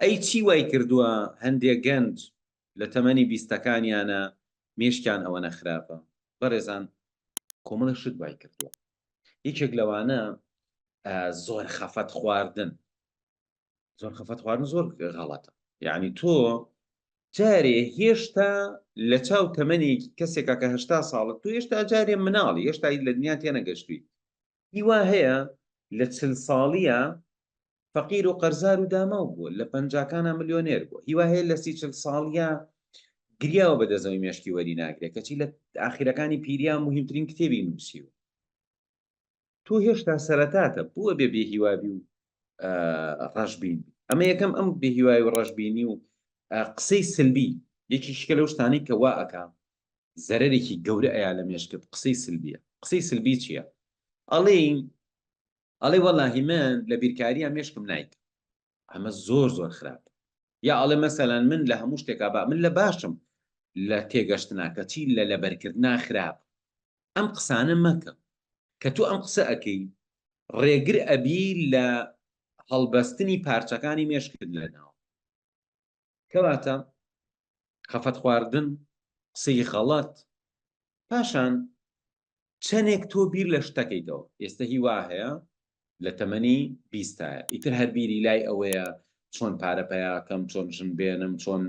ئەی چی وای کردووە هەندێ گەنج لە تەمەنی بیستەکانیانە مێشکیان ئەوەنە خراپە؟ بەڕێزان کۆمەڵێک شت وای کردووە. یەکێک لەوانە زۆر خەفەت خواردن. زۆر خەفەت خواردن زۆر غەڵەتە. یعنی تۆ جارێ هێشتا لە چاو تەمەنی کەسێکا کە 80 ساڵە تۆ هێشتا جارێ مناڵی هێشتا لە دنیا تێنەگەشتوی. هیوا هەیە لە چل ساڵیە فەقیر و قەرزار و داماو بووە، لە پەنجاکانا ملیۆنێر بووە، هیوا هەیە لە سی چل ساڵیا گریاوە بە دەستەوەی مێشکی وەری ناگرێ، کەچی لە ئاخیرەکانی پیریا موهیمترین کتێبی نووسیوە. تۆ هێشتا سەرەتاتە، بۆ ئەبێ بێهیوا بی و ڕەشبین بی؟ ئەمە یەکەم ئەم بێهیوای و ڕەشبینی و قسەی سلبی یەکێکیکە لەو شتانەی کە وا ئەکا زەرەرێکی گەورە ئەیا لە مێشکت، قسەی سلبیە. قسەی سلبی چییە؟ ئەڵێی ئەڵێ وەڵاهی من لە بیرکاریا مێشکم نایکا ئەمە زۆر زۆر خراپە یا ئەڵێ مەسەلەن من لە هەموو شتێکا با من لە باشم لە تێگەشتنا کەچی لە لەبەرکردنا خراپ ئەم قسانە مەکە کە تۆ ئەم قسە ئەکەی ڕێگر ئەبی لە هەڵبەستنی پارچەکانی مێشکت لە ناو کەواتە خەفەت خواردن قسەی غەڵەت پاشان چەنێک تۆ بیر لە شتەکەیتەوە ئێستە هی وا هەیە لە تەمەنی بیستایە ئیتر هەر بیری لای ئەوەیە چۆن پارە پەیاکەم چۆن ژن بێنم چۆن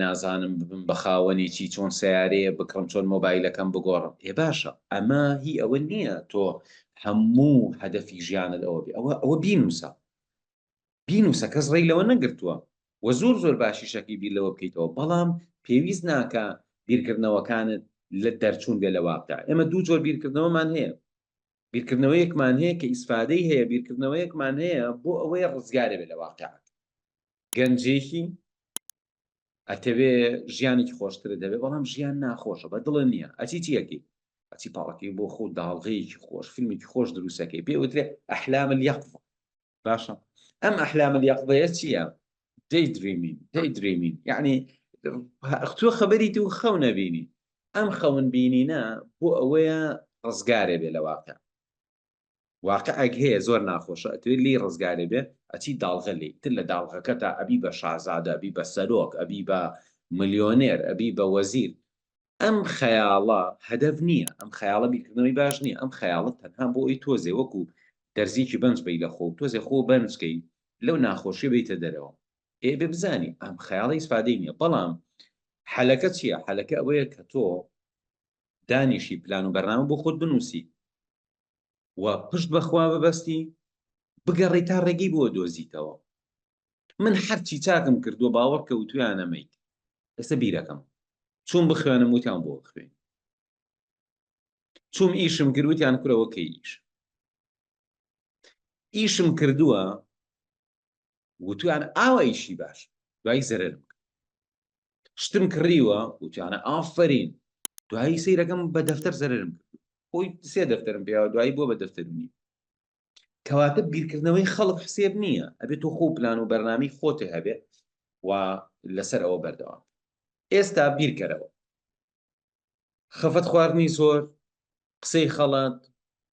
نازانم ببم بە خاوەنی چی چۆن سیارەیە بکڕم چۆن مۆبایلەکەم بگۆڕم ئێ باشە ئەمە هی ئەوە نییە تۆ هەموو هەدەفی ژیانت ئەوە بێ ئەوە ئەوە بینوسە بینوسە کەس ڕێی لەوە نەگرتووە وە زۆر زۆر باشیشەکەی بیر لەوە بکەیتەوە بەڵام پێویست ناکا بیرکردنەوەکانت لە دەرچوون بێ لە واقع ئێمە دوو جۆر بیرکردنەوەمان هەیە بیرکردنەوەیەکمان هەیە کە ئیسفادەی هەیە بیرکردنەوەیەکمان هەیە بۆ ئەوەی ڕزگارێ بێ لە واقع گەنجێکی ئەتەوێ ژیانێکی خۆشترت هەبێ بەڵام ژیان ناخۆشە بە دڵە نییە ئەچی چیەکەی ئەچی پاڵەکەی بۆ خۆ داڵغەیەکی خۆش فیلمێکی خۆش دروستەکەی پێ وترێ ئەحلام الیقظە باشە ئەم ئەحلام الیقظەیە چییە؟ Day dreaming day dreaming یعنی تۆ خەبەریت و خەو نەبینی ئەم خەون بینینە بۆ ئەوەیە ڕزگارێ بێ لە واقع واقعێک هەیە زۆر ناخۆشە ئەتوێ لێی ڕزگارێ بێ ئەچی داڵغە لێی تر لە داڵغەکەتا ئەبی بە شازادە ئەبی بە سەرۆک ئەبی بە ملیۆنێر ئەبی بە وەزیر ئەم خەیاڵە هەدەف نییە، ئەم خەیاڵە بیرکردنەوەی باش نییە، ئەم خەیاڵە تەنها بۆ ئەوەی تۆزێ وەکو دەرزیەکی بەنج بەی لە خۆ و تۆزێ خۆ بەنج کەی لەو ناخۆشیە بێیتە دەرەوە. ئێ بێ بزانی ئەم خەیاڵە ئیسفادەی نییە. بەڵام حەلەکە چییە؟ حەلەکە ئەوەیە کە تۆ دانیشی پلان و بەرنامە بۆ خۆت بنووسی و پشت بە خوا ببەستی بگەڕێی تا ڕێگەی بۆ دۆزیتەوە. من هەرچی چاکم کردووە باوەڕ کە وتویانە مەیت ئێستا بیرەکەم چوم بخوێنم وتیان بۆ بخوێن چوم ئیشم کرد وتیان کورەوە کەی ئیش ئیشم کردووە وتویان ئاوا ئیشی باش دوای زەرەرم کرد شتم کڕیوە وتیانە ئافرین دوایی سەیرەکەم بە دەفتەر زەرەرم کرد خۆی سێ دەفتەرم پێوە دوایی بووە بە دەفتەر نییە کەواتە بیرکردنەوەی خەڵک حسێب نییە ئەبێت تۆ خۆ پلان و بەرنامی خۆت هەبێ و لەسەر ئەوە بەردەوام ئێستا بیرکەرەوە خەفەت خواردنی زۆر قسەی خەڵات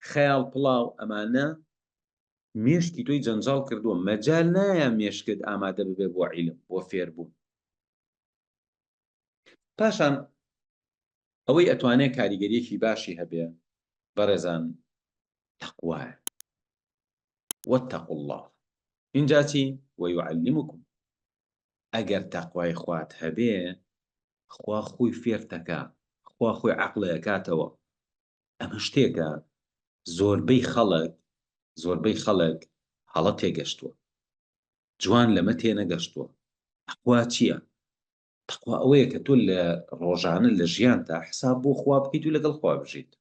خەیاڵ پڵاو ئەمانە مێشکی تۆی جەنجاڵ کردووە مەجال نایە مێشکت ئامادە ببێ بۆ عیلم بۆ فێربوون پاشان ئەوەی ئەتوانێ کاریگەریەکی باشی هەبێ بەڕێزان تەقوایە واتقوا اللە ئینجا چی ویعلمکم ئەگەر تەقوای خوات هەبێ خوا خۆی فێرتەکا خوا خۆی عەقڵەکاتەوە ئەمە شتێکە زۆربەی خەڵک زۆربەی خەڵک هەڵە تێگەشتووە جوان لەمە تێنەگەشتووە تەقوا چییە تەقوا ئەوەیە کە تۆ لە ڕۆژانە لە ژیانتا حساب بۆ خوا بکەیت و لەگەڵ خوا بژیت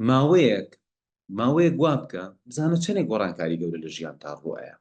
ماوەیەک ماوەیەک وا بکە بزانە چەندێک گۆڕانکاری گەورە لە ژیانتا ڕوئەیە.